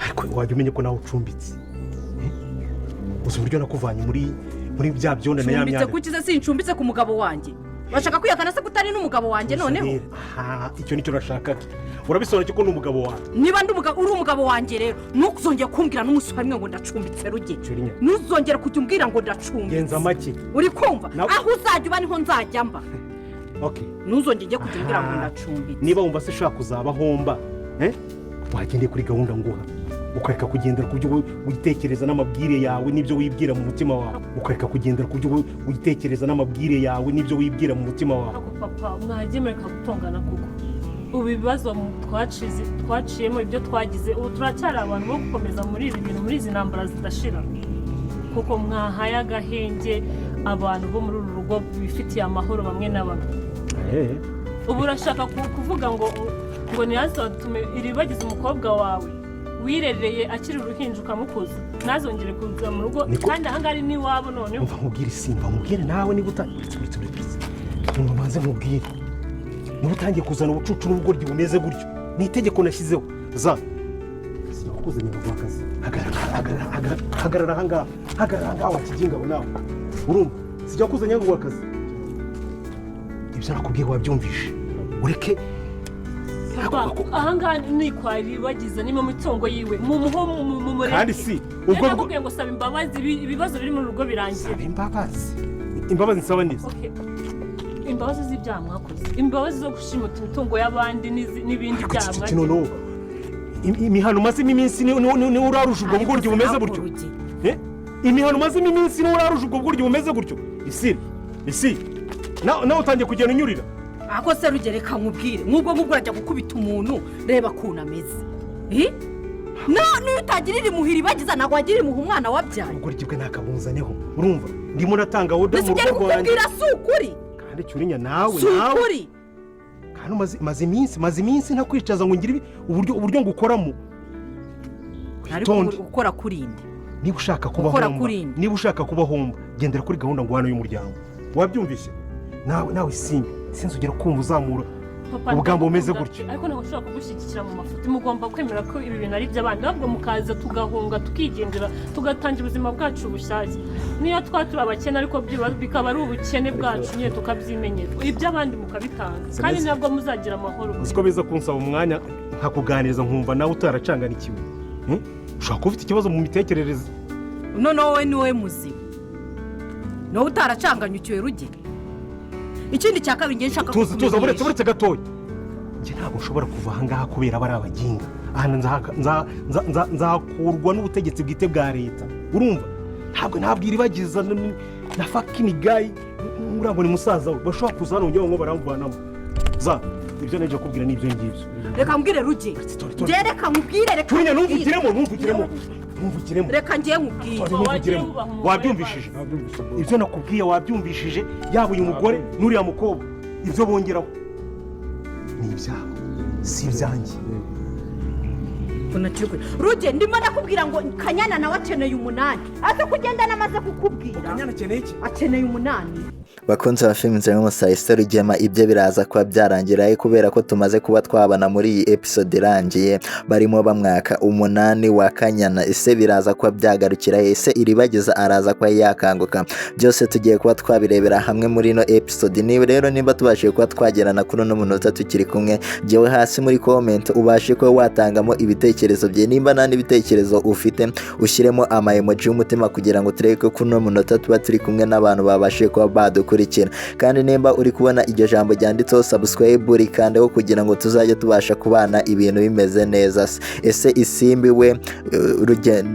Ariko wajya umenya ko nawe ucumbitse. Eh? Uzi uburyo nakuvanye muri bya byondo na ya Ncumbitse myanda? Kuki se sincumbitse ku mugabo wanjye? Bashaka kwihakana se ko utari n'umugabo wanjye noneho? Aha, icyo nicyo nashakaga. Urabisobanuye ko ni umugabo wawe? Niba ndi umugabo, uri umugabo wanjye rero, ntuzongere kumbwira n'umunsi wa rimwe ngo ndacumbitse, Ruge. Cyurinya. Ntuzongere kujya umbwira ngo ndacumbitse. Genza make. Uri kumva? Aho uzajya uba niho nzajya mba. Ntuzongere ujye kujya umbwira ngo ndacumbitse. Niba wumva se ushaka kuzaba homba, eh? Wagendeye kuri gahunda nguha, ukareka kugendera ku byo witekereza n'amabwire yawe n'ibyo wibwira mu mutima wawe, ukareka kugendera ku byo witekereza n'amabwire yawe n'ibyo wibwira mu mutima wawe. Ariko papa, mwagiye mureka gutongana kuko ubu ibibazo twaciyemo, ibyo twagize, ubu turacyari abantu bo gukomeza muri ibi bintu, muri izi ntambara zidashira? Kuko mwahaye agahenge abantu bo muri uru rugo bifitiye amahoro bamwe na bamwe. Ubu urashaka kuvuga ngo ntiyazatume Iribagiza, umukobwa wawe wirereye akiri uruhinja ukamukuza, ntazongere kuza mu rugo? Kandi ahangaha ni n'iwabo noneho. Umva nkubwire, simba nkubwire nawe, niba uretse, uretse, uretse, umva mbanze nkubwire, niba utangiye kuzana ubucucu n'ubugoryi bumeze gutyo, ni itegeko nashyizeho za sinakuzanye ngo akazi. Hagarara, hagarara, hagarara, hagarara ahangaha, hagarara ahangaha wa kijinga nawe. Urumva, sijya kuzanye ngo akazi. Ibyo nakubwiye wabyumvishe? Ureke. Papa, ahangaha ni kwa Iribagiza, ni mu mitungo yiwe, mumuho mumureke. Kandi si ubwo ubwo nakubwiye ngo saba imbabazi, ibibazo biri mu rugo birangira. Saba imbabazi? Imbabazi nsaba neza? Okay. Imbabazi z'ibyaha mwakoze, imbabazi zo gushimuta imitungo y'abandi n'ibindi Ariko byaha iki mwagize. Noneho imihano umazemo iminsi ni uraruje ubwo bugoryi bumeze gutyo? Eh? Imihano umazemo iminsi ni uraruje ubwo bugoryi bumeze gutyo? Isi, isi, nawe utangiye kugenda unyurira. Ako se Ruge, reka nkubwire, nk'ubwo ngubwo urajya gukubita umuntu, reba ukuntu ameze. Eh? No, niyo utagirira impuhwe Iribagiza, ntabwo wagirira impuhwe umwana wabyaye. Ubugoryi bwe ntakabunzaneho. Urumva, ndimo natanga order Mbese mu ibyo ari rugo rwanjye. kukubwira si ukuri? Kandi cyurinya nawe Si nawe ukuri? Kandi maze iminsi ntakwicaza ngo ngire uburyo ngukoramo. Ariko Witonde. gukora kurinde? Niba ushaka kuba Gukora homba, kurinde. niba ushaka kuba homba, gendera kuri gahunda nguhano y'umuryango. Wabyumvise? Nawe simbi sinzi ugera kumva uzamura Papa, ubugambo bumeze ndagukunda, gutyo. ariko ntabwo ushobora kugushyigikira mu mafuti. Mugomba kwemera ko ibi bintu ari iby'abandi, ahubwo mukaza tugahunga, tukigendera, tugatangira ubuzima bwacu bushyashya. Niyo twaba turi abakene, ariko bikaba ari ubukene bwacu nyine tukabyimenyera, iby'abandi mukabitanga, kandi ntabwo muzagira amahoro. Uzi ko biza kunsaba umwanya nkakuganiriza, nkumva nawe utaracanganikiwe? Hmm? Ushobora kuba ufite ikibazo mu mitekerereze. Noneho wowe ni wowe muzima, ni wowe utaracanganyukiwe, Ruge. Ikindi cya kabiri ngiye nshaka Tuza, tuza, buretse. kukumenyesha. Buretse gatoya. Njye ntabwo nshobora kuva aha ngaha kubera bari abaginga. Aha nzahakurwa n'ubutegetsi bwite bwa leta. Urumva, ntabwo nabwira Iribagiza na fucking guy uriya ngo ni musaza we bashobora kuza hano ngo baramvanamo. Za ibyo nabyo kubwira ni ibyo ngibyo. Reka mbwire, Ruge. Tore, tore. Njye reka nkubwire, reka Tunya. nkubwire. Ntumvugiremo, ntumvugiremo, ntumvugiremo. Reka ngiye nkubwire. Tore, ntumvugiremo. Wabyumvishije ibyo nakubwiye? Wabyumvishije? Yaba uyu mugore n'uriya mukobwa, ibyo bongeraho ni ibyabo, si ibyanjye. Ruge, ndimo ndakubwira ngo Kanyana nawe akeneye umunani, aze kugenda namaze kukubwira. Kanyana akeneye iki? Akeneye umunani. Bakunzi ba filime Nzira y'Umusarisi, Rugema ibyo biraza kuba byarangira, kubera ko tumaze kuba twabana muri iyi episode irangiye barimo bamwaka umunani wa Kanyana. Ese biraza kuba byagarukira? Ese Iribagiza araza kuba yakanguka? Byose tugiye kuba twabirebera hamwe muri ino episode. Niba rero nimba tubashije kuba twagerana kuri uno munota tukiri kumwe, jyewe hasi muri comment ubashe kuba watangamo ibitekerezo bye. Nimba nta n'ibitekerezo ufite, ushyiremo ama emoji y'umutima kugira ngo turebe ko kuri uno munota tuba turi kumwe n'abantu babashije kuba badukurikira. Kandi nimba uri kubona iryo jambo ryanditseho subscribe, rikandeho kugira ngo tuzajye tubasha kubana ibintu bimeze neza. Ese Isimbi we,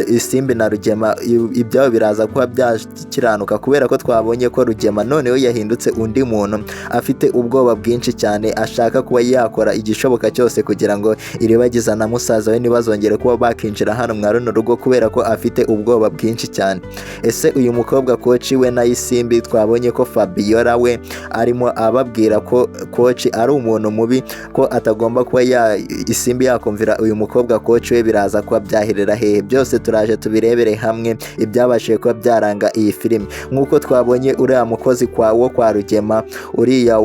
Isimbi na Rugema ibyabo biraza kuba byakiranuka? Kubera ko twabonye ko Rugema noneho yahindutse undi muntu, afite ubwoba bwinshi cyane, ashaka kuba yakora igishoboka cyose kugira ngo Iribagiza na musaza we ntibazongere kuba bakinjira hano mwa runo rugo, kubera ko afite ubwoba bwinshi cyane. Ese uyu mukobwa coach we na Isimbi, twabonye ko Fabio Fabiola we arimo ababwira ko coach ari umuntu mubi, ko atagomba kuba ya Isimbi yakumvira uyu mukobwa coach we, biraza kuba byaherera hehe? Byose turaje tubirebere hamwe ibyabashije kuba byaranga iyi filimi. Nk'uko twabonye uriya mukozi wo kwa Rugema, uriya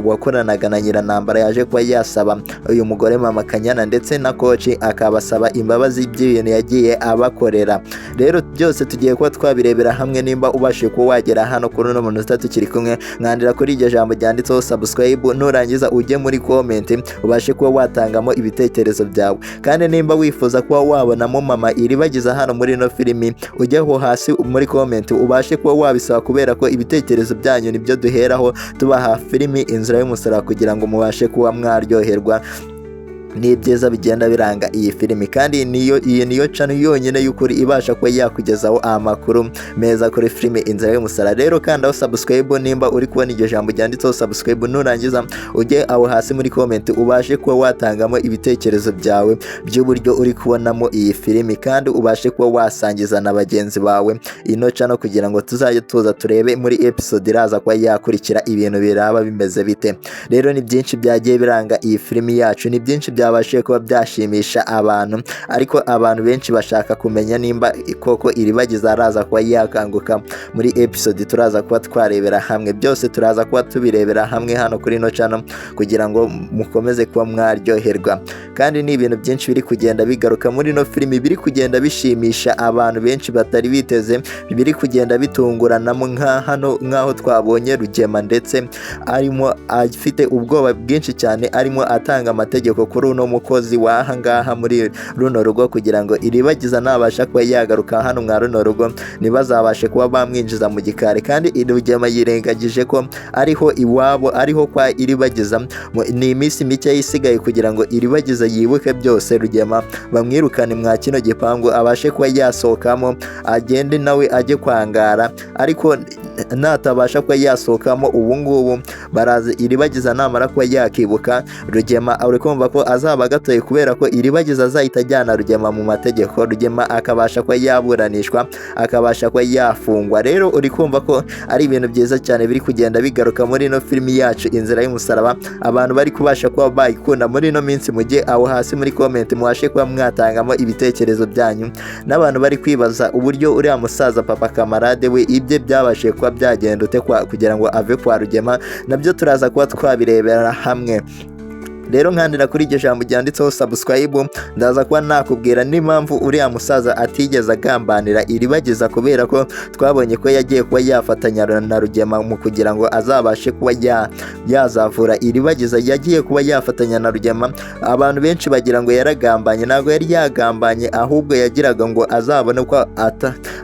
wakoranaga na Nyirantambara, yaje kuba yasaba uyu mugore mama Kanyana ndetse na coach, akabasaba imbabazi by'ibintu yagiye abakorera. Rero byose tugiye kuba twabirebera hamwe. Nimba ubashije kuba wagera hano kuri uno munota tukiri kumwe, mwandira kuri iryo jambo ryanditseho subscribe, nurangiza ujye muri comment ubashe kuba watangamo ibitekerezo byawe. Kandi nimba wifuza kuba wabonamo mama Iribagiza hano muri ino filimi, ujyeho hasi muri comment ubashe kuba wabisaba, kubera ko ibitekerezo byanyu nibyo duheraho tubaha filimi Inzira y'Umusaraba, kugira ngo mubashe kuba mwaryoherwa n'ibyiza bigenda biranga iyi filimi. Kandi niyo iyi niyo channel yonyine y'ukuri ibasha kuba yakugezaho amakuru meza kuri filimi Inzira y'Umusaraba. Rero kandi aho subscribe, nimba uri kubona iryo jambo ryanditseho subscribe, nurangiza ujye aho hasi muri comment ubashe kuba watangamo ibitekerezo byawe by'uburyo uri kubonamo iyi filimi, kandi ubashe kuba wasangiza na bagenzi bawe ino channel, kugira ngo tuzajye tuza turebe muri episode iraza kuba yakurikira ibintu biraba bimeze bite. Rero ni byinshi byagiye biranga iyi filimi yacu, ni byinshi byabashije kuba byashimisha abantu, ariko abantu benshi bashaka kumenya nimba koko Iribagiza araza kuba yakanguka muri episode turaza kuba twarebera hamwe. Byose turaza kuba tubirebera hamwe hano kuri ino channel, kugira ngo mukomeze kuba mwaryoherwa. Kandi ni ibintu byinshi biri kugenda bigaruka muri ino filimi, biri kugenda bishimisha abantu benshi batari biteze, biri kugenda bitunguranamo, nka hano nk'aho twabonye Rugema ndetse arimo afite ubwoba bwinshi cyane, arimo atanga amategeko kuri uno mukozi w'aha ngaha muri runo rugo, kugira ngo Iribagiza nabasha kuba yagaruka hano mwa runo rugo ntibazabashe kuba bamwinjiza mu gikari. Kandi Rugema yirengagije ko ariho iwabo, ariho kwa Iribagiza. Ni iminsi mike isigaye kugira ngo Iribagiza yibuke byose, Rugema bamwirukane mwa kino gipangu, abashe kuba yasohokamo agende nawe ajye kwangara. Ariko natabasha kuba yasohokamo ubu ngubu, baraza Iribagiza namara kuba yakibuka, Rugema uri kumva ko azaba agatoye, kubera ko Iribagiza azahita ajyana Rugema mu mategeko, Rugema akabasha kuba yaburanishwa, akabasha kuba yafungwa. Rero uri kumva ko ari ibintu byiza cyane biri kugenda bigaruka muri ino filimi yacu Inzira y'Umusaraba. Abantu bari kubasha kuba bayikunda muri ino minsi, mujye aho hasi muri comment mubashe kuba mwatangamo ibitekerezo byanyu. N'abantu bari kwibaza uburyo uriya musaza papa Kamarade we ibye byabashije kuba byagenda ute kugira ngo ave kwa Rugema, nabyo turaza kuba twabirebera hamwe. Rero nkandira kuri iryo jambo ryanditseho subscribe, ndaza kuba nakubwira n'impamvu uriya musaza atigeze agambanira Iribagiza, kubera ko twabonye ko yagiye kuba yafatanya na Rugema mu kugira ngo azabashe kuba yazavura Iribagiza. Yagiye kuba yafatanya na Rugema, abantu benshi bagira ngo yaragambanye. Ntabwo yari yagambanye, ahubwo yagiraga ngo azabone uko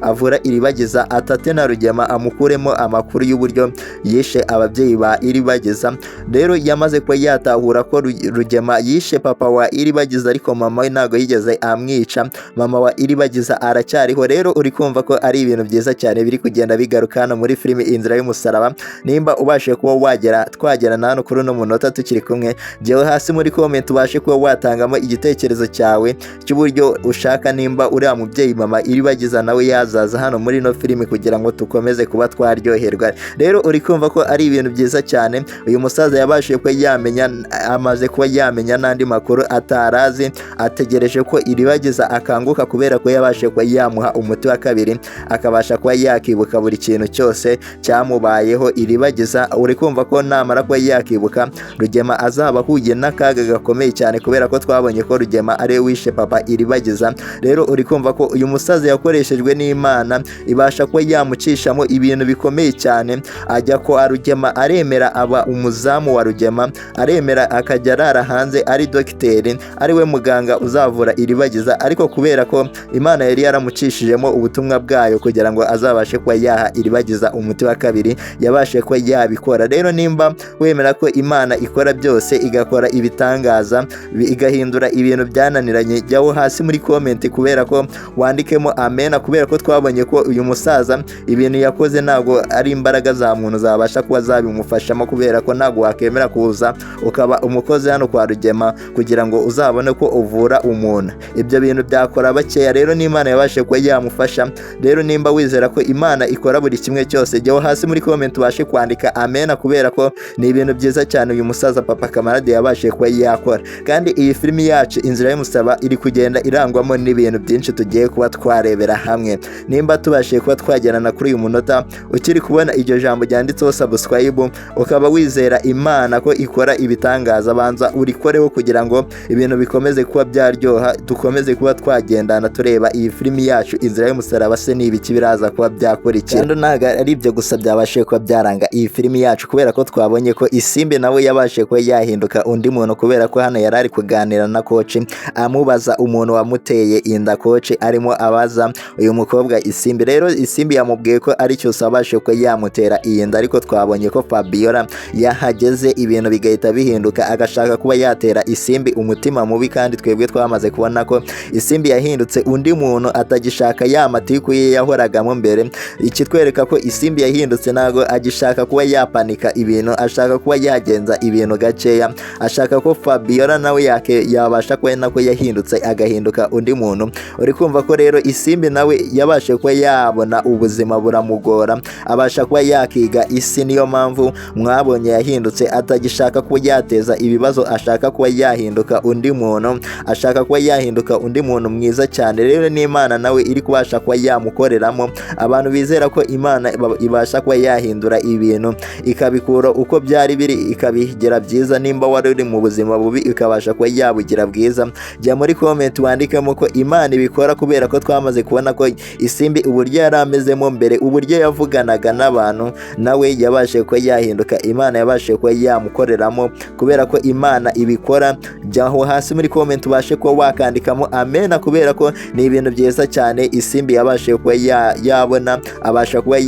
avura Iribagiza, atate na Rugema amukuremo amakuru y'uburyo yishe ababyeyi ba Iribagiza. Rero yamaze kuba yatahura ko Rugema yishe papa wa Iribagiza, ariko mama we ntabwo yigeze amwica, mama wa Iribagiza aracyariho. Rero uri kumva ko ari ibintu byiza cyane biri kugenda bigaruka hano muri filimi Inzira y'Umusaraba. Nimba ubashije kuba wagera twagera na hano kuri uno munota tukiri kumwe, jyewe hasi muri comment ubashe kuba watangamo igitekerezo cyawe cy'uburyo ushaka nimba uriya mubyeyi mama Iribagiza nawe yazaza hano muri ino filimi, kugira ngo dukomeze kuba twaryoherwa. Rero uri kumva ko ari ibintu byiza cyane. Uyu musaza yabashije kuba yamenya, amaze kuba yamenya n'andi makuru atarazi, ategereje ko Iribagiza akanguka, kubera ko yabashije kuba yamuha umuti wa kabiri, akabasha kuba yakibuka buri kintu cyose cyamubayeho. Iribagiza uri kumva ko namara kuba yakibuka, Rugema azaba ahuye n'akaga gakomeye cyane, kubera ko twabonye ko Rugema ari we wishe papa Iribagiza. Rero uri kumva ko uyu musaza yakoreshejwe n'Imana, ibasha kuba yamucishamo ibintu bikomeye cyane, ajya ko Rugema aremera aba umuzamu wa Rugema, aremera akajya arara hanze ari dogiteri, ari we muganga uzavura Iribagiza. Ariko kubera ko Imana yari yaramucishijemo ubutumwa bwayo kugira ngo azabashe kuba yaha Iribagiza umuti wa kabiri, yabashe kuba yabikora. Rero nimba wemera ko Imana ikora byose, igakora ibitangaza, igahindura ibintu byananiranye, jyaho hasi muri comment kubera ko wandikemo amena, kubera ko twabonye ko uyu musaza ibintu yakoze ntabwo ari imbaraga za muntu zabasha kuba zabimufashamo, kubera ko ntabwo wakemera kuza ukaba umukozi wakoze hano kwa Rugema kugira ngo uzabone ko uvura umuntu. Ibyo bintu byakora bakeya. Rero n'Imana yabashije kuba yamufasha. Rero nimba wizera ko Imana ikora buri kimwe cyose, jyaho hasi muri comment ubashe kwandika amena, kubera ko ni ibintu byiza cyane uyu musaza Papa Kamarade yabashije kuba yakora. Kandi iyi filimi yacu Inzira y'Umusaraba iri kugenda irangwamo n'ibintu byinshi tugiye kuba twarebera hamwe. Nimba tubashije kuba twagerana kuri uyu munota, ukiri kubona iryo jambo ryanditseho subscribe, ukaba wizera Imana ko ikora ibitangaza, banza urikoreho kugira ngo ibintu bikomeze kuba byaryoha, dukomeze kuba twagendana tureba iyi filimi yacu Inzira y'Umusaraba. Se ni ibiki biraza kuba byakurikira? Kandi ntabwo ari ibyo gusa byabashije kuba byaranga iyi filimi yacu, kubera ko twabonye ko Isimbi nawe yabashije kuba yahinduka undi muntu, kubera ko hano yari ari kuganira na coach, amubaza umuntu wamuteye inda. Coach arimo abaza uyu mukobwa Isimbi. Rero Isimbi yamubwiye ko ari Cyusa wabashije kuba yamutera iyi nda, ariko twabonye ko Fabiola yahageze ibintu bigahita bihinduka, agashaka kuba yatera Isimbi umutima mubi. Kandi twebwe twamaze kubona ko Isimbi yahindutse undi muntu, atagishaka ya matiku ye yahoragamo mbere. Ikitwereka ko Isimbi yahindutse, ntabwo agishaka kuba yapanika ibintu, ashaka kuba yagenza ibintu gakeya, ashaka ko Fabiola nawe yabasha kuba nako yahindutse, agahinduka undi muntu. Uri kumva ko rero Isimbi nawe yabashe kuba yabona ubuzima buramugora, abasha kuba yakiga isi. Niyo mpamvu mwabonye yahindutse, atagishaka kuba yateza ibibazo, ashaka kuba yahinduka undi muntu, ashaka kuba yahinduka undi muntu mwiza cyane. Rero n'Imana nawe iri kubasha kuba yamukoreramo. Abantu bizera ko Imana ibasha kuba yahindura ibintu, ikabikura uko byari biri ikabigira byiza, nimba wari uri mu buzima bubi ikabasha kuba yabugira bwiza, jya muri comment wandikemo ko Imana ibikora, kubera ko twamaze kubona ko Isimbi uburyo yari amezemo mbere, uburyo yavuganaga n'abantu, nawe yabashije kuba yahinduka, Imana yabashije kuba yamukoreramo, kubera ko Imana ibikora. Jyaho hasi muri comment ubashe kuba wakandikamo amena, kubera ko ni ibintu byiza cyane Isimbi yabashije kuba yabona, abasha kuba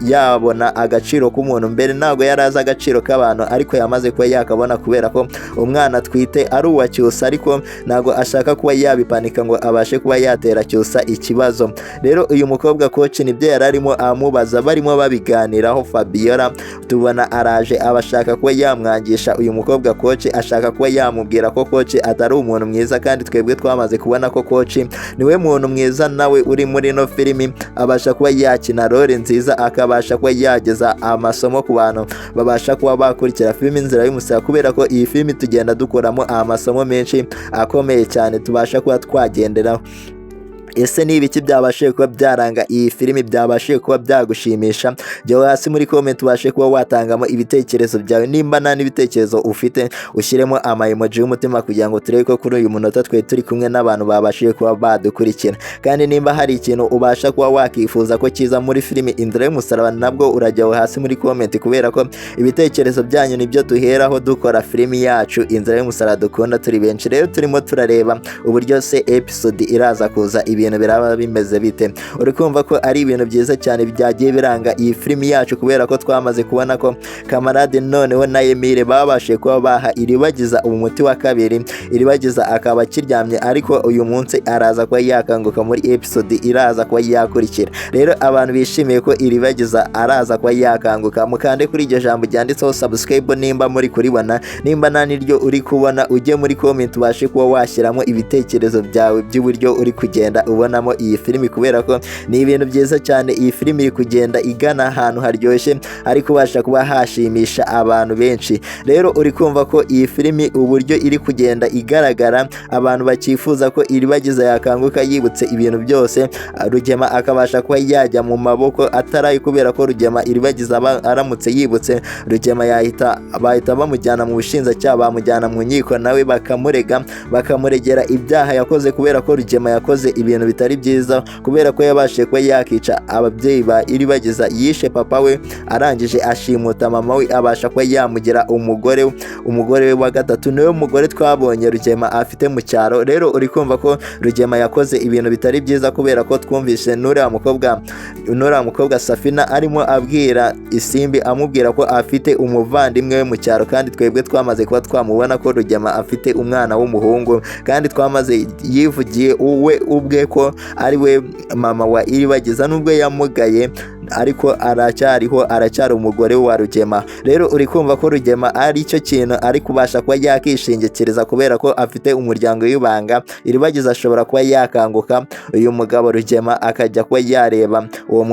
yabona agaciro k'umuntu. Mbere ntabwo yari azi agaciro k'abantu, ariko yamaze kuba yakabona, kubera ko umwana atwite ari uwa Cyusa, ariko ntabwo ashaka kuba yabipanika ngo abashe kuba yatera Cyusa ikibazo. Rero uyu mukobwa coach nibyo yari arimo amubaza, barimo babiganiraho. Fabiola tubona araje, abashaka kuba yamwangisha uyu mukobwa coach, ashaka kuba yamubwira ko coach atari umuntu mwiza, kandi twebwe twamaze kubona ko coach niwe muntu mwiza nawe uri muri ino filimi, abasha kuba yakina role nziza, akabasha kuba yageza amasomo ku bantu babasha kuba bakurikira filimi Inzira y'Umusaraba, kubera ko iyi filimi tugenda dukuramo amasomo menshi akomeye cyane tubasha kuba twagenderaho. Ese ni ibiki byabashije kuba byaranga iyi filimi, byabashije kuba byagushimisha? Jya hasi muri comment ubashe kuba watangamo ibitekerezo byawe. Nimba nta n'ibitekerezo ufite, ushyiremo ama emoji y'umutima kugira ngo turebe ko kuri uyu munota twe turi kumwe n'abantu babashije kuba badukurikira. Kandi nimba hari ikintu ubasha kuba wakifuza ko kiza muri filimi Inzira y'Umusaraba, nabwo urajya aho hasi muri comment, kubera ko ibitekerezo byanyu nibyo duheraho dukora filimi yacu Inzira y'Umusaraba dukunda turi benshi. Rero turimo turareba uburyo se episode iraza kuza, ibintu biraba bimeze bite. Uri kumva ko ari ibintu byiza cyane byagiye biranga iyi filimi yacu, kubera ko twamaze kubona ko Kamarade noneho na Emile babashije kuba baha Iribagiza umuti wa kabiri, Iribagiza akaba akiryamye, ariko uyu munsi araza kuba yakanguka muri episode iraza kuba yakurikira. Rero abantu bishimiye ko Iribagiza araza kuba yakanguka, mukande kuri iryo jambo ryanditseho subscribe nimba muri kuribona. Nimba nta niryo uri kubona, ujye muri comment ubashe kuba washyiramo ibitekerezo byawe by'uburyo uri kugenda ubonamo iyi filimi, kubera ko ni ibintu byiza cyane. Iyi filimi iri kugenda igana ahantu haryoshye, ari kubasha kuba hashimisha abantu benshi. Rero uri kumva ko iyi filimi uburyo iri kugenda igaragara, abantu bakifuza ko Iribagiza yakanguka yibutse ibintu byose, Rugema akabasha kuba yajya mu maboko atarayi, kubera ko Rugema, Iribagiza aramutse yibutse, Rugema yahita bahita bamujyana mu bushinjacyaha, bamujyana mu nkiko, nawe bakamurega, bakamuregera ibyaha yakoze, kubera ko Rugema yakoze ibintu bitari byiza, kubera ko yabashije kuba yakica ababyeyi ba Iribagiza. Yishe papa we, arangije ashimuta mama we, abasha kuba yamugira umugore we, umugore we wa gatatu. Niwe mugore twabonye Rugema afite mu cyaro. Rero uri kumva ko Rugema yakoze ibintu bitari byiza, kubera ko twumvise n'uriya mukobwa Safina arimo abwira Isimbi, amubwira ko afite umuvandimwe we mu cyaro, kandi twebwe twamaze kuba twamubona ko Rugema afite umwana w'umuhungu, kandi twamaze yivugiye we ubwe ko ari we mama wa Iribagiza, nubwo yamugaye. Ariko aracyariho, aracyari umugore wa Rugema. Rero uri kumva ko Rugema ari cyo kintu ari kubasha kuba yakishingikiriza, kubera ko afite umuryango w'ibanga. Iribagiza ashobora kuba yakanguka, uyu mugabo Rugema akajya kuba yareba uwo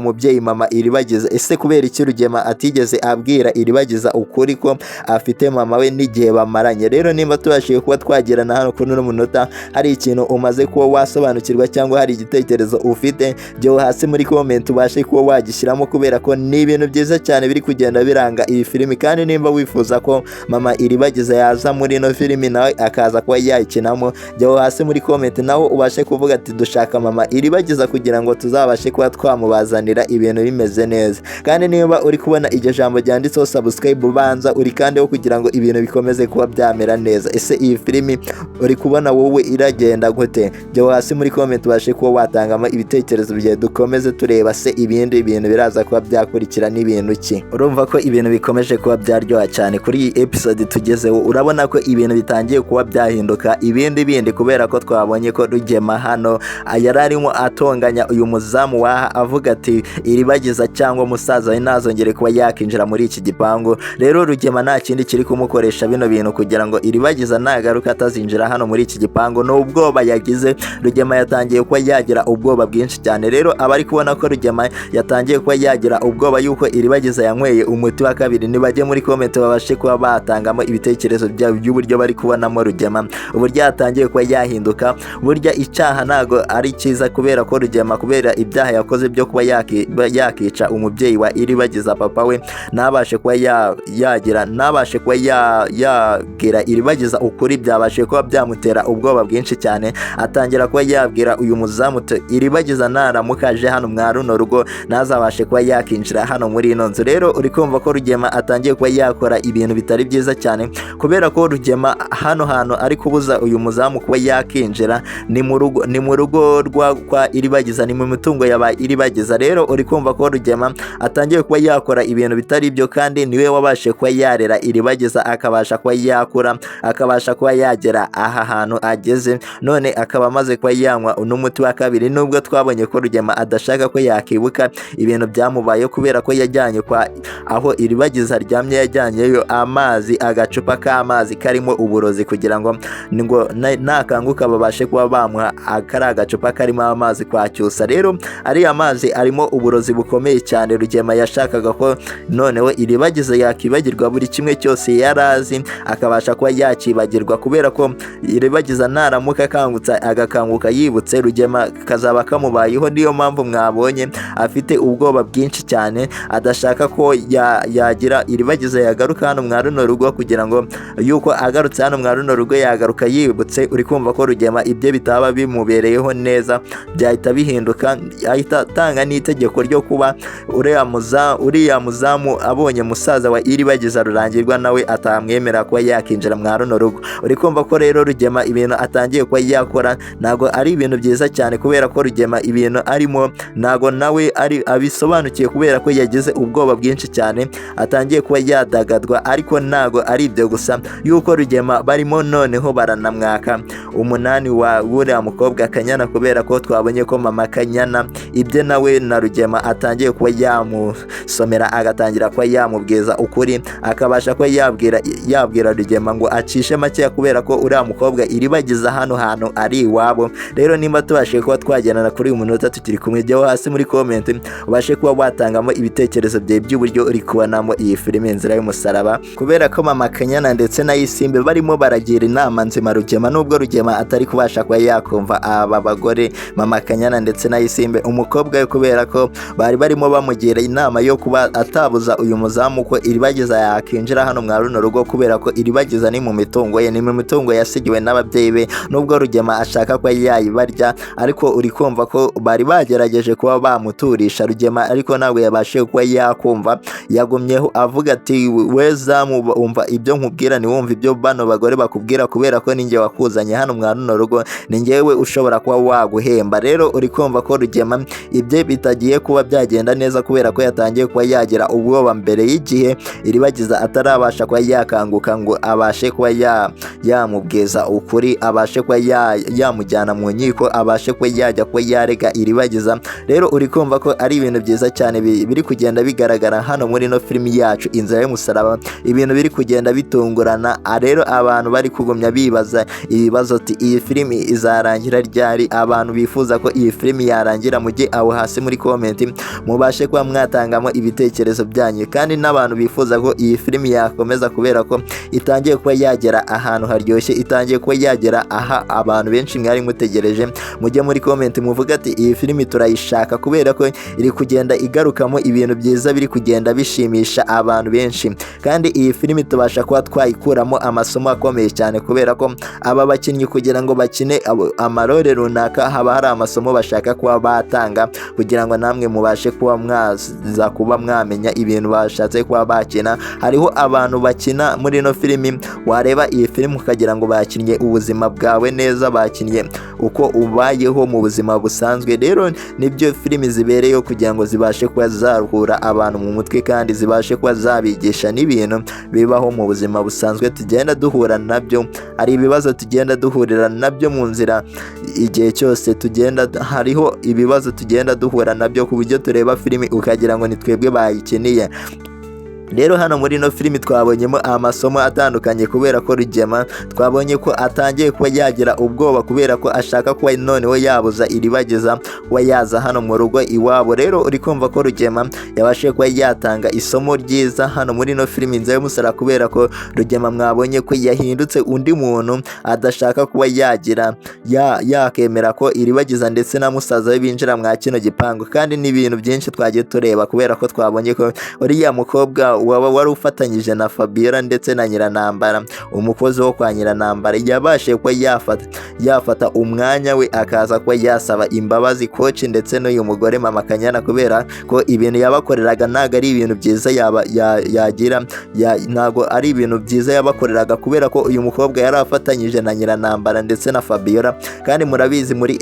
mubyeyi mama Iribagiza. Ese kubera iki Rugema atigeze abwira Iribagiza ukuri ko afite mama we n'igihe bamaranye? Rero nimba tubashije kuba twagirana hano kuri uno munota, hari ikintu umaze kuba wasobanukirwa cyangwa hari igitekerezo ufite, jya hasi muri comment ubashe kuba wagishyiramo, kubera ko ni ibintu byiza cyane biri kugenda biranga iyi filimi. Kandi nimba wifuza ko mama Iribagiza yaza muri ino filimi nawe akaza kuba yayikinamo, jya hasi muri comment nawe ubashe kuvuga ati: "Dushaka mama Iribagiza", kugira ngo tuzabashe kuba twamubazanira ibintu bimeze neza. Kandi niba uri kubona iryo jambo ryanditseho subscribe, ubanza uri kandi kugira ngo ibintu bikomeze kuba byamera neza. Ese iyi filimi uri kubona wowe iragenda gute? Jya hasi muri comment ubashe kuba watangamo ibitekerezo byawe, dukomeze tureba se ibindi bintu biraza kuba byakurikira n'ibintu ki. Urumva ko ibintu bikomeje kuba byaryoha cyane kuri iyi episode tugezeho. Urabona ko ibintu bitangiye kuba byahinduka ibindi bindi, kubera ko twabonye ko Rugema hano yari arimo atonganya uyu muzamu waha, avuga ati: "Iribagiza cyangwa musaza we ntazongere kuba yakinjira muri iki gipangu." Rero Rugema nta kindi kiri kumukoresha bino bintu kugira ngo Iribagiza nagaruka atazinjira hano muri iki gipangu, ni ubwoba yagize. Rugema yatangiye kuba yagira ubwoba bwinshi cyane. Rero abari kubona ko Rugema yatangiye kuba yagira ubwoba yuko Iribagiza yanyweye umuti wa kabiri, nibajye muri comment babashe kuba batangamo ibitekerezo byabo by'uburyo bari kubonamo Rugema, uburyo yatangiye kuba yahinduka. Burya icyaha ntago ari cyiza, kubera ko Rugema, kubera ibyaha yakoze byo kuba yakica umubyeyi wa Iribagiza, papa we, ntabashe kuba yagira, ntabashe kuba yabwira Iribagiza ukuri, byabashe kuba byamutera ubwoba bwinshi cyane. Atangira kuba yabwira uyu muzamu uti: "Iribagiza naramuka aje hano mwa runo rugo, ntazabashe kuba yakinjira hano muri ino nzu." Rero uri kumva ko Rugema atangiye kuba yakora ibintu bitari byiza cyane, kubera ko Rugema hano hantu ari kubuza uyu muzamu kuba yakinjira ni mu rugo rwa kwa Iribagiza, ni mu mitungo ya Iribagiza. Rero uri kumva ko Rugema atangiye kuba yakora ibintu bitari byo, kandi niwe wabashe kuba yarera Iribagiza, akabasha kuba yakura, akabasha kuba yagera aha hantu ageze, none akaba amaze kuba yanywa n'umuti wa kabiri. Nubwo twabonye ko Rugema adashaka ko yakibuka ibintu byamubayeho, kubera ko yajyanye kwa aho Iribagiza aryamye, yajyanyeyo amazi, agacupa k'amazi karimo uburozi, kugira ngo nakanguka babashe kuba bamuha akari agacupa karimo amazi kwa Cyusa. Rero ariya mazi arimo uburozi bukomeye cyane. Rugema yashakaga ko noneho Iribagiza yakibagirwa buri kimwe cyose yari azi, akabasha kuba yakibagirwa, kubera ko Iribagiza naramuka akangutse, agakanguka yibutse, Rugema kazaba kamubayeho. Niyo mpamvu mwabonye afite ubwoba bwinshi cyane, adashaka ko yagira Iribagiza yagaruka hano mwa runo rugo, kugira ngo yuko agarutse hano mwa runo rugo yagaruka yibutse. Uri kumva ko Rugema ibyo bitaba bimubereyeho neza, byahita bihinduka, ahita atanga n'itegeko ryo kuba uriya muzamu abonye musaza wa Iribagiza Rurangirwa, nawe atamwemera kuba yakinjira mwa runo rugo. Uri kumva ko rero Rugema ibintu atangiye kuba yakora ntabwo ari ibintu byiza cyane, kubera ko Rugema ibintu arimo ntabwo nawe ari abisobanukiye, kubera ko yagize ubwoba bwinshi cyane, atangiye kuba yadagadwa. Ariko ntabwo ari ibyo gusa, yuko Rugema barimo noneho baranamwaka umunani wa wuriya mukobwa Kanyana, kubera ko twabonye ko mama Kanyana ibye nawe na Rugema atangiye kuba yamusomera, agatangira kuba yamubwiza ukuri, akabasha kuba yabwira Rugema ngo acishe makeya, kubera ko uriya mukobwa Iribagiza hano hantu ari iwabo. Rero nimba tubashije kuba twagendana kuri uyu munota tukiri kumwe, jyaho hasi muri comment ubashe kuba watangamo ibitekerezo byawe by'uburyo uri kubonamo iyi filime Inzira y'Umusaraba, kubera ko mama Kanyana ndetse na Isimbi barimo baragira inama nzima Rugema, nubwo Rugema atari kubasha kuba yakumva aba bagore, mama Kanyana ndetse na Isimbi umukobwa we, kubera ko bari barimo bamugira inama yo kuba atabuza uyu muzamu ko Iribagiza yakinjira hano mwa runo rugo, kubera ko Iribagiza ni mu mitungo ye, ni mu mitungo yasigiwe n'ababyeyi be, nubwo Rugema ashaka kuba yayibarya. Ariko uri kumva ko bari bagerageje kuba bamuturisha Rugema, ariko ntabwo yabashije kuba yakumva. Yagumyeho avuga ati: "We zamu, umva ibyo nkubwira, ntiwumve ibyo bano bagore bakubwira, kubera ko ninjye wakuzanye hano mwa runo rugo, ni njyewe ushobora kuba waguhemba." Rero uri kumva ko Rugema ibye bitagiye kuba byagenda neza, kubera ko yatangiye kuba yagira ubwoba mbere y'igihe, Iribagiza atarabasha kuba yakanguka ngo abashe kuba yamubwiza ukuri, abashe kuba yamujyana mu nkiko, abashe kuba yajya kuba yarega Iribagiza. Rero uri Uri kumva ko ari ibintu byiza cyane biri kugenda bigaragara hano muri ino filimi yacu Inzira y'Umusaraba, ibintu biri kugenda bitungurana. Rero abantu bari kugumya bibaza ibibazo ati: "Iyi filimi izarangira ryari?" Abantu bifuza ko iyi filimi yarangira, mujye aho hasi muri comment mubashe kuba mwatangamo ibitekerezo byanyu, kandi n'abantu bifuza ko iyi filimi yakomeza kubera ko itangiye kuba yagera ahantu haryoshye, itangiye kuba yagera aha abantu benshi mwari mutegereje, mujye muri comment muvuga ati: "Iyi filimi turayishaka kubera ko iri kugenda igarukamo ibintu byiza biri kugenda bishimisha abantu benshi." Kandi iyi filimi tubasha kuba twayikuramo amasomo akomeye cyane, kubera ko aba bakinnyi kugira ngo bakine amarole runaka haba hari amasomo bashaka kuba batanga, kugira ngo namwe mubashe kuba mwaza kuba mwamenya ibintu bashatse kuba bakina. Hariho abantu bakina muri ino filimi, wareba iyi filimi ukagira ngo bakinnye ubuzima bwawe neza, bakinnye uko ubayeho mu buzima busanzwe. Rero nibyo filimi zibereyeho, kugira ngo zibashe kuba zaruhura abantu mu mutwe kandi zibashe kuba zabigisha n'ibintu bibaho mu buzima busanzwe tugenda duhura nabyo. Hari ibibazo tugenda duhurira nabyo mu nzira igihe cyose tugenda, hariho ibibazo tugenda duhura nabyo ku buryo tureba filimi ukagira ngo ni twebwe bayikiniye. Rero hano muri ino filimi twabonyemo amasomo atandukanye, kubera ko Rugema twabonye ko atangiye kuba yagira ubwoba, kubera ko ashaka kuba noneho yabuza Iribagiza kuba yaza hano mu rugo iwabo. Rero uri kumva ko Rugema yabashije kuba yatanga isomo ryiza hano muri ino filimi Inzira y'Umusaraba, kubera ko Rugema mwabonye ko yahindutse undi muntu, adashaka kuba yagira yakemera ko Iribagiza ndetse na musaza we binjira mwa kino gipangu. Kandi n'ibintu byinshi twagiye tureba, kubera ko twabonye ko uriya mukobwa waba wari ufatanyije na Fabiola ndetse na Nyiranambara, umukozi wo kwa Nyiranambara, yabashije kuba yafata umwanya we akaza kuba yasaba imbabazi koci ndetse n'uyu mugore mama Kanyana, kubera ko ibintu yabakoreraga ntabwo ari ibintu byiza yaba yagira ntabwo ari ibintu byiza yabakoreraga, kubera ko uyu mukobwa yari afatanyije na Nyiranambara ndetse na Fabiola. Kandi murabizi muri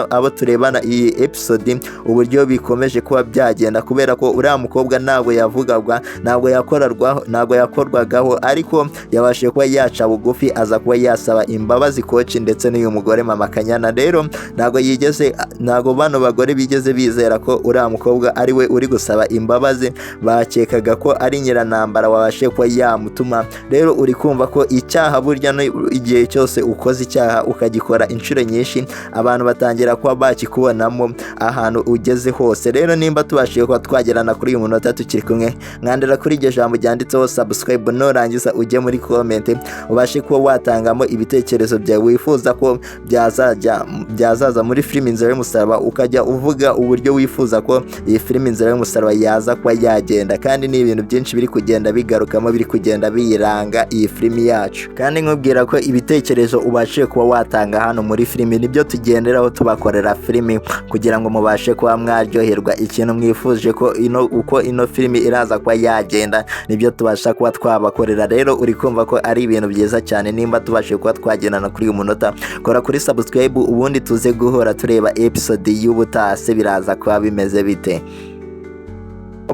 abo turebana iyi episode uburyo bikomeje kuba byagenda, kubera ko uriya mukobwa ntabwo yavugagwa, ntabwo yakorarwaho, ntabwo yakorwagaho, ariko yabashije kuba yaca bugufi aza kuba yasaba imbabazi koci ndetse n'uyu mugore mama Kanyana. Rero ntabwo yigeze, ntabwo bano bagore bigeze bizera ko uriya mukobwa ari we uri gusaba imbabazi, bakekaga ko ari Nyiranambara wabashije kuba yamutuma. Rero uri kumva ko icyaha burya igihe cyose ukoze icyaha ukagikora inshuro nyinshi, abantu batangira kuba bakikubonamo ahantu ugeze hose. Rero nimba tubashije kuba twagerana kuri uyu munota tukiri kumwe, mwandira kuri iryo jambo ryanditseho subscribe, nurangiza ujye muri comment ubashe kuba watangamo ibitekerezo byawe wifuza ko byazajya byazaza muri filimi Inzira y'Umusaraba, ukajya uvuga uburyo wifuza ko iyi filimi Inzira y'Umusaraba yaza kuba yagenda. Kandi ni ibintu byinshi biri kugenda bigarukamo, biri kugenda biyiranga iyi filimi yacu. Kandi nkubwira ko ibitekerezo ubashije kuba watanga hano muri filimi nibyo tugenderaho tubakorera filimi, kugira ngo mubashe kuba mwaryoherwa. Ikintu mwifuje ko ino uko ino filimi iraza kuba yagenda nibyo tubasha kuba twabakorera. Rero uri kumva ko ari ibintu byiza cyane. Nimba tubashije kuba twagendana kuri uyu munota, kora kuri subscribe, ubundi tuze guhora tureba episode y'ubutaha se biraza kuba bimeze bite.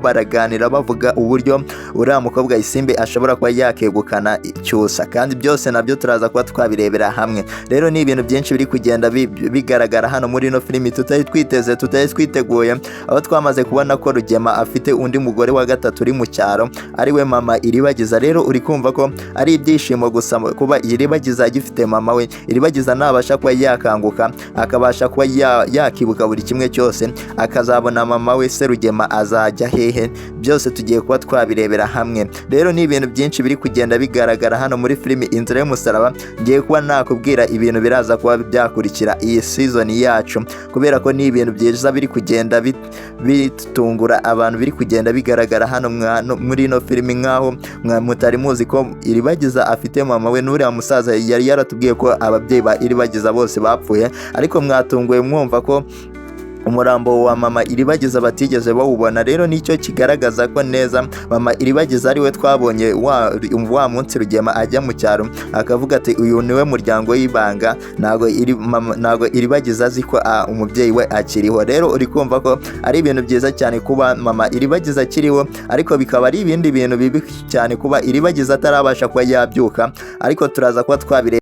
Baraganira bavuga uburyo uriya mukobwa Isimbi ashobora kuba yakegukana Cyusa, kandi byose nabyo turaza kuba twabirebera hamwe. Rero ni ibintu byinshi biri kugenda bigaragara hano muri ino filimi tutari twiteze, tutari twiteguye, aho twamaze kubona ko Rugema afite undi mugore wa gatatu uri mu cyaro, ari we mama Iribagiza. Rero uri kumva ko ari ibyishimo gusa kuba Iribagiza agifite mama we. Iribagiza nabasha kuba yakanguka, akabasha kuba yakibuka buri kimwe cyose, akazabona mama we, se Rugema azajya hehe? Byose tugiye kuba twabirebera hamwe. Rero ni ibintu byinshi biri kugenda bigaragara hano muri filimi Inzira y'Umusaraba. Ngiye kuba nakubwira ibintu biraza kuba byakurikira iyi season yacu, kubera ko ni ibintu byiza biri kugenda bitungura abantu, biri kugenda bigaragara hano muri ino filimi, nk'aho mutari muzi ko Iribagiza afite mama we n'uriya musaza yari yaratubwiye ko ababyeyi ba Iribagiza bose bapfuye, ariko mwatunguwe mwumva ko umurambo wa mama Iribagiza batigeze bawubona. Rero nicyo kigaragaza ko neza mama Iribagiza ari we twabonye wa munsi Rugema ajya mu cyaro, akavuga ati: "Uyu niwe muryango w'ibanga." Ntago Iribagiza azi ko umubyeyi we akiriho. Rero uri kumva ko ari ibintu byiza cyane kuba mama Iribagiza akiriho, ariko bikaba ari ibindi bintu bibi cyane kuba Iribagiza atarabasha kuba yabyuka, ariko turaza kuba twabireba.